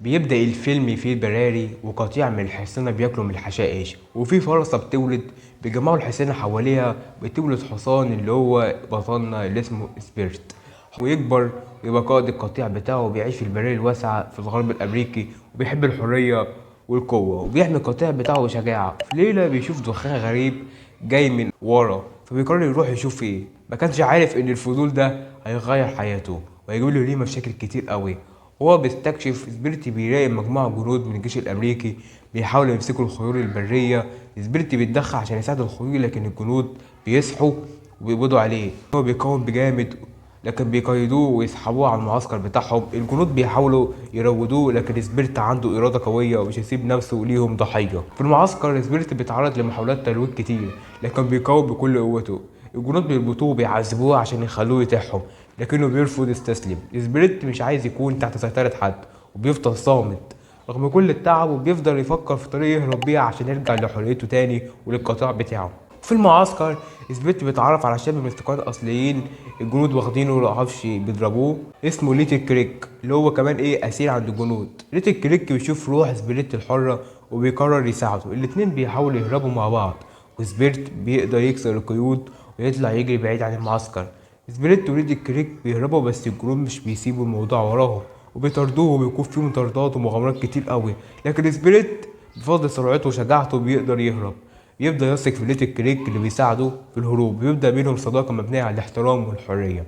بيبدأ الفيلم في البراري وقطيع من الحصينة بياكلوا من الحشائش، وفي فرسة بتولد، بيجمعوا الحصينة حواليها بتولد حصان اللي هو بطلنا اللي اسمه سبيرت، ويكبر ويبقى قائد القطيع بتاعه، وبيعيش في البراري الواسعة في الغرب الأمريكي، وبيحب الحرية والقوة، وبيحمي القطيع بتاعه بشجاعة. في ليلة بيشوف دخان غريب جاي من ورا، فبيقرر يروح يشوف ايه. ما كانش عارف ان الفضول ده هيغير حياته وهيجيب له ليه مشاكل كتير قوي. وهو بيستكشف سبيرتي بيلاقي مجموعة جنود من الجيش الأمريكي بيحاولوا يمسكوا الخيول البرية. سبيرتي بيتدخل عشان يساعد الخيول، لكن الجنود بيصحوا وبيقبضوا عليه. هو بيقاوم بجامد لكن بيقيدوه ويسحبوه على المعسكر بتاعهم. الجنود بيحاولوا يروضوه، لكن سبيرت عنده إرادة قوية ومش هيسيب نفسه ليهم ضحية. في المعسكر سبيرت بيتعرض لمحاولات ترويج كتير، لكن بيقاوم بكل قوته. الجنود بيربطوه وبيعذبوه عشان يخلوه يتيحهم، لكنه بيرفض يستسلم. سبيريت مش عايز يكون تحت سيطرة حد، وبيفضل صامت رغم كل التعب، وبيفضل يفكر في طريقة يهرب بيها عشان يرجع لحريته تاني وللقطاع بتاعه. في المعسكر سبيريت بيتعرف على شاب من السكان الاصليين الجنود واخدينه معرفش بيضربوه، اسمه ليتل كريك، اللي هو كمان ايه اسير عند الجنود. ليتل كريك بيشوف روح سبيريت الحرة وبيقرر يساعده. الاتنين بيحاولوا يهربوا مع بعض، وسبيرت بيقدر يكسر القيود ويطلع يجري بعيد عن المعسكر. سبيريت وليتل كريك بيهربوا، بس الجنود مش بيسيبوا الموضوع وراهم وبيطاردوه، وبيكون فيه مطاردات ومغامرات كتير قوي. لكن سبيريت بفضل سرعته وشجاعته بيقدر يهرب. بيبدأ يثق في ليتل كريك اللي بيساعده في الهروب، بيبدأ بينهم صداقة مبنية على الاحترام والحرية.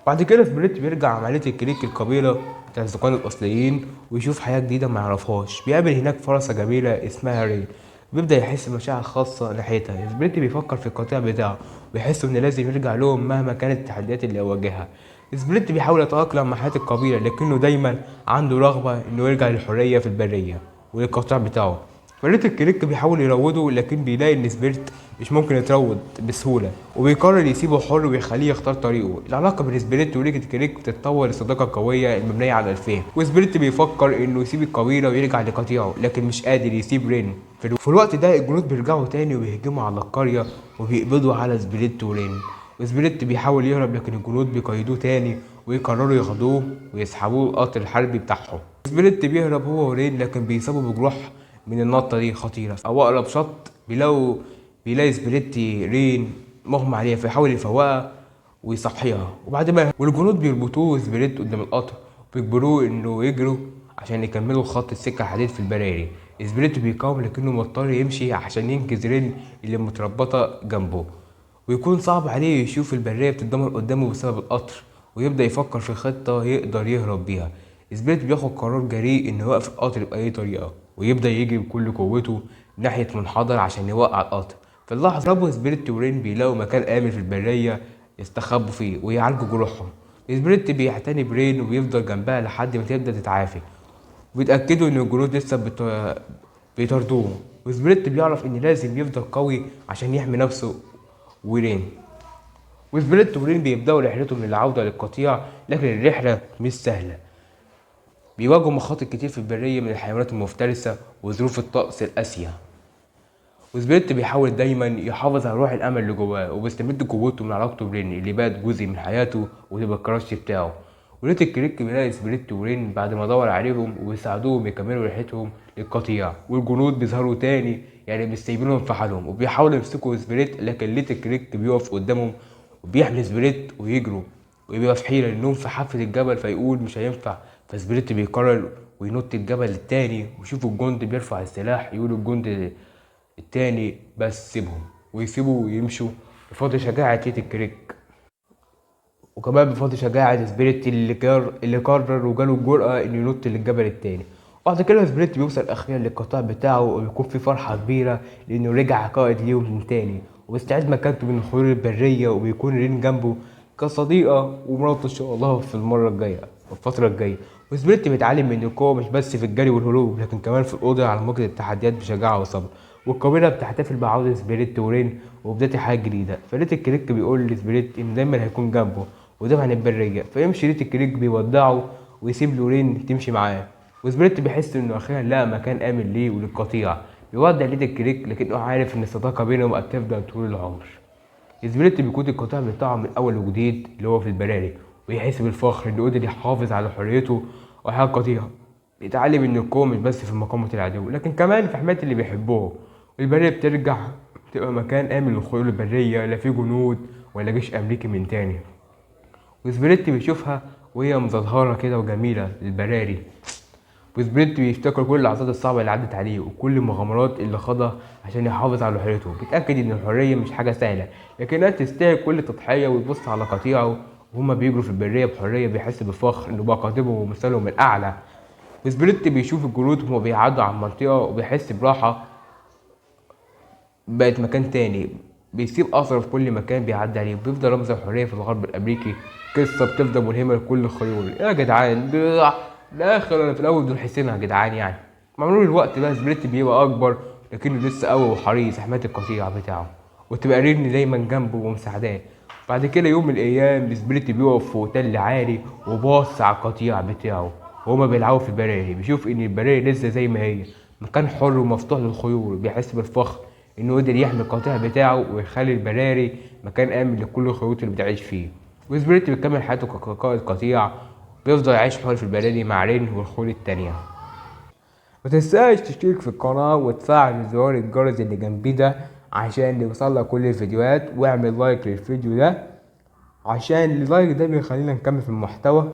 بعد كده سبيريت بيرجع مع ليتل كريك القبيلة بتاع السكان الأصليين ويشوف حياة جديدة ما يعرفهاش. بيقابل هناك فرسة جميلة اسمها رين، بيبدأ يحس بمشاعر خاصة ناحيتها. سبيريت بيفكر في القطيع بتاعه ويحس إن لازم يرجع لهم مهما كانت التحديات اللي يواجهها. سبيريت بيحاول يتأقلم مع حياة القبيلة، لكنه دايما عنده رغبة إنه يرجع للحرية في البرية وللقطيع بتاعه. فليتل كريك بيحاول يروضه، لكن بيلاقي ان سبيرت مش ممكن يتروض بسهوله، وبيقرر يسيبه حر ويخليه يختار طريقه. العلاقه بين سبيريت وليتل كريك بتتطور لصداقه قويه المبنيه على الفهم، وسبيريت بيفكر انه يسيب القبيله ويرجع لقطيعه، لكن مش قادر يسيب رين. في الوقت ده الجنود بيرجعوا تاني وبيهجموا على القريه وبيقبضوا على سبيريت ورين، وسبيريت بيحاول يهرب لكن الجنود بيقيدوه تاني ويقرروا ياخدوه ويسحبوه القطر الحربي بتاعهم. سبيريت بيهرب هو ورين، لكن بيصابوا بجروح من النطة دي خطيرة. أو أقرب شط بيلاقي سبيريت رين مغمى عليها، فيحاول يفوقها ويصحيها. وبعد ما والجنود بيربطوه سبيريت قدام القطر وبيجبروه إنه يجروا عشان يكملوا خط السكة الحديد في البراري. سبيريت بيقاوم لكنه مضطر يمشي عشان ينقذ رين اللي متربطة جنبه، ويكون صعب عليه يشوف البرية بتتدمر قدامه بسبب القطر، ويبدأ يفكر في خطة يقدر يهرب بيها. سبيريت بياخد قرار جريء إنه يوقف القطر بأي طريقة، ويبدأ يجري بكل قوته ناحية منحدر عشان يوقع القطر. في اللحظة رابو سبيريت ورين بيلاقوا مكان آمن في البرية يستخبوا فيه ويعالجوا جروحهم. سبيريت بيعتني برين وبيفضل جنبها لحد ما تبدأ تتعافي، وبيتأكدوا إن الجنود لسه بيطاردوه. وسبيريت بيعرف إن لازم يفضل قوي عشان يحمي نفسه ورين. وسبيريت ورين بيبدأوا رحلتهم للعودة للقطيع، لكن الرحلة مش سهلة. بيواجهوا مخاطر كتير في البرية من الحيوانات المفترسة وظروف الطقس القاسية. وسبيريت بيحاول دايما يحافظ على روح الأمل اللي جواه، وبيستمد قوته من علاقته برين اللي بقت جزء من حياته وتبقى الكراش بتاعه. وليتل كريك بيلاقي سبيريت ورين بعد ما دور عليهم وبيساعدوهم يكملوا رحلتهم للقطيع، والجنود بيظهروا تاني، يعني مش سايبينهم في حالهم، وبيحاولوا يمسكوا سبيريت، لكن ليتل كريك بيقف قدامهم وبيحمي سبيريت ويجروا، وبيبقى في حيرة لأنهم في حافة الجبل، فيقول مش هينفع. فسبيريت بيقرر وينط الجبل التاني، ويشوف الجند بيرفع السلاح، يقول الجند التاني بس سيبهم، ويسيبوا ويمشوا بفضل شجاعة ليتل كريك، وكمان بفضل شجاعة سبيريت اللي قرر وجاله الجرأة إنه ينط للجبل التاني. وبعد كده سبيريت بيوصل أخيرا للقطاع بتاعه، وبيكون في فرحة كبيرة لأنه رجع قائد ليهم من تاني، وبيستعيد مكانته من الخيول البرية، وبيكون رين جنبه كصديقة ومراته إن شاء الله في المرة الجاية والفترة الجاية. وسبيريت بيتعلم إن القوة مش بس في الجري والهروب، لكن كمان في القدرة على مواجهة التحديات بشجاعة وصبر. والقبيلة بتحتفل بعودة سبيريت ورين وبداية حياة جديدة. فليتل كريك بيقول لسبيريت إن دايما هيكون جنبه ودافع عن البرية، فيمشي ليتل كريك بيودعه ويسيب له رين تمشي معاه. وسبيريت بيحس إنه أخيرا لقى مكان آمن ليه وللقطيع. بيودع ليتل كريك لكنه عارف إن الصداقة بينهم هتفضل طول العمر. سبيريت بيقود القطيع بتاعه من أول وجديد اللي هو في البراري، ويحس بالفخر إنه قدر يحافظ على حريته وحياة القطيع. بيتعلم إن القوة مش بس في مقاومة العدو، لكن كمان في حماية اللي بيحبوه. البرية بترجع تبقى مكان آمن للخيول البرية، لا فيه جنود ولا جيش أمريكي من تاني. وسبيريت بيشوفها وهي مزهرة كده وجميلة للبراري. وسبيريت بيفتكر كل اللحظات الصعبة اللي عدت عليه وكل المغامرات اللي خاضها عشان يحافظ على حريته. بيتأكد إن الحرية مش حاجة سهلة، لكنها تستاهل كل تضحية. ويبص على قطيعه وهما بيجروا في البرية بحرية، بيحس بفخر إنه بقى قاطبهم ومثالهم الأعلى. وسبيريت بيشوف الجنود وهما بيعدوا على المنطقة وبيحس براحة بقت مكان تاني. بيسيب أثره في كل مكان بيعدي عليه، بيفضل رمز الحرية في الغرب الأمريكي. قصة بتفضل ملهمة لكل الخيول. يا جدعان ده الآخر ولا في الأول دول حسينها يا جدعان يعني. مع مرور الوقت بقى سبيريت بيبقى أكبر، لكنه لسه قوي وحريص حماية القطيع بتاعه، وتبقى ريرني دايما جنبه ومساعداه. بعد كده يوم من الأيام سبيريت بيقف فوق تل عالي وباص على القطيع بتاعه وهما بيلعبوا في البراري. بيشوف إن البراري لسه زي ما هي، مكان حر ومفتوح للخيول. بيحس بالفخر إنه قدر يحمي القطيع بتاعه ويخلي البراري مكان آمن لكل الخيوط اللي بتعيش فيه. وسبيريت بيكمل حياته كقائد قطيع، بيفضل يعيش حر في البراري مع رين والخيول التانية. ما تنساش تشترك في القناة وتفعل زرار الجرس اللي جنبيه ده عشان يوصلك كل الفيديوهات، واعمل like للفيديو ده عشان ال like ده بيخلينا نكمل في المحتوى.